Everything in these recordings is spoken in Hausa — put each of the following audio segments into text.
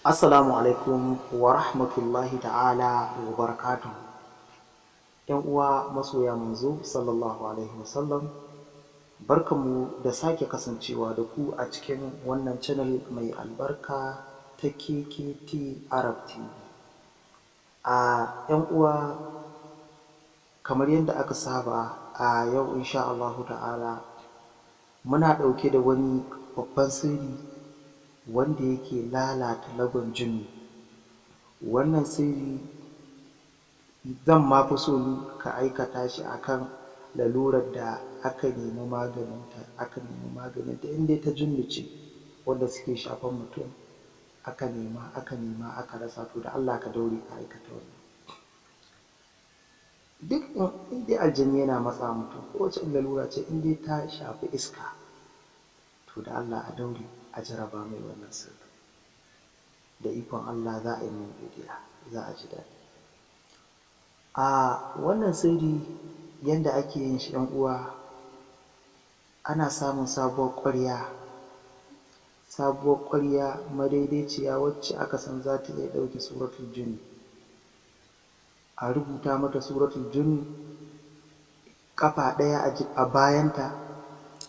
Assalamu alaikum wa rahmatullahi ta'ala wa barakatuhu. ‘Yan uwa masoya Manzo sallallahu alaihi wasallam, barkanmu da sake kasancewa da ku a cikin wannan channel mai albarka ta KKT Arab TV. ‘Yan uwa, kamar yadda aka saba, a yau insha Allahu ta'ala muna ɗauke da wani babban sirri wanda yake lalata lagon jinnu. Wannan sirri zan ma fi so ni ka aikata shi a kan lalurar da aka nemi maganinta, aka nemi maganinta, in dai ta jinnu ce wanda suke shafan mutum, aka nema, aka nema, aka rasa, to da Allah ka daure ka aikata wannan. Duk in dai aljani yana matsa mutum, ko wace irin lalura ce, in dai ta shafi iska, to da Allah a daure a jarraba mai wannan sirri. Da ikon Allah za a yi min godiya, za a ji daɗi. Wannan sirri yanda ake yin shi, ‘yan uwa, ana samun sabuwar ƙwarya, sabuwar ƙwarya madaidaiciya wacce aka san za ta iya ɗauke suratul jinni. A rubuta mata suratul jinni ƙafa ɗaya a bayanta.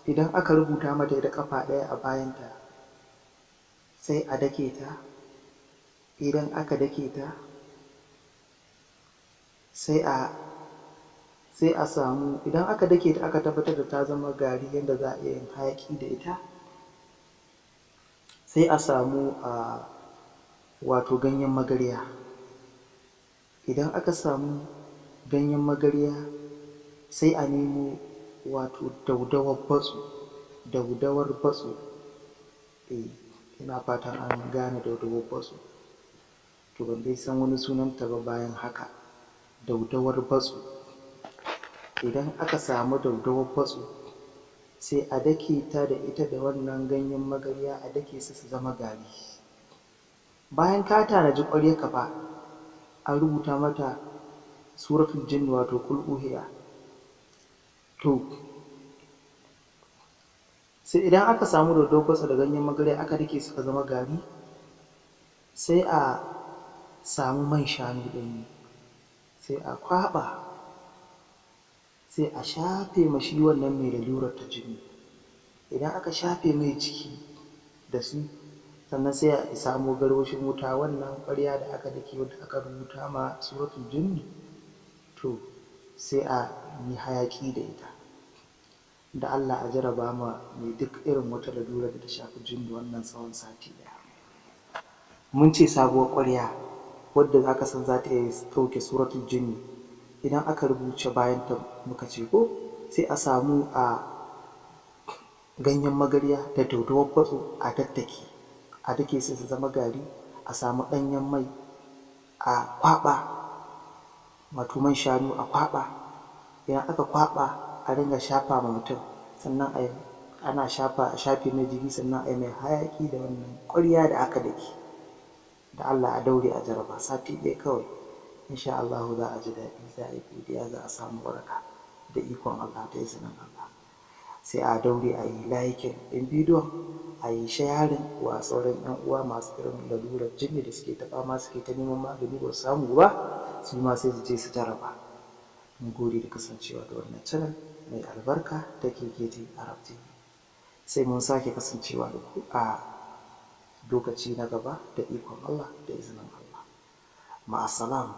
Idan aka rubuta mata ita ƙafa ɗaya a bayanta, sai a dake ta. Idan aka dake ta, sai a samu, idan aka dake ta aka tabbatar da ta zama gari yanda za a iya yin hayaƙi da ita, sai a samu wato ganyen magarya. Idan aka samu ganyen magarya, sai a nemo wato daudawar batso, daudawar batso. Ina fatan an gane daudawar batso. To ban dai san wani sunanta ba bayan haka, daudawar batso. Idan aka samu daudawar batso, sai a dake ta da ita da wannan ganyen magarya, a dake su su zama gari. Bayan ka tanaji ƙwaryarka fa, an rubuta mata suratul jinni, wato ƙul uhiya. To sai idan aka samu daudawar batso da ganyen magarya aka dake suka zama gari, sai a samu man shanu ɗanye, sai a kwaɓa, sai a shafe ma shi wannan mai lalurar ta jinnu. Idan aka shafe mai jiki da su, sannan sai a samo garwashin wuta, wannan ƙwarya da aka dake wadda aka rubuta ma suratul jinni, to sai a yi hayaƙi da ita. Da Allah a jarraba ma mai duk irin wata lalurar da ta shafi jinnu wannan tsawon sati ɗaya. Mun ce sabuwar ƙwarya wadda aka san za ta iya ɗauke suratul jinni, idan aka rubuce bayanta, muka ce ko, sai a samu ganyen magarya da daudawar batso, a daddake, a dake su su zama gari, a samu ɗanyen mai a kwaɓa, wato man shanu a kwaɓa. Idan aka kwaɓa, a ringa shafa ma mutum, sannan ana shafa, a shafe mai jiki, sannan a yi mai hayaƙi da wannan ƙwarya da aka dake. Da Allah a daure a jarraba sati ɗaya kawai, insha Allahu za a ji daɗi, za a yi godiya, za a samu waraka da ikon Allah, da izinin Allah. Sai a daure a yi liking ɗin bidiyon, a yi sharing wa sauran ‘yan uwa masu irin lalurar jinni da suke ta fama, suke ta neman magani ba su samu ba, su ma sai su je su jarraba. Mun gode da kasancewa da wannan channel mai albarka ta KKT Arab TV. Sai mun sake kasancewa da ku a lokaci na gaba da ikon Allah, da izinin Allah. Ma'assalam.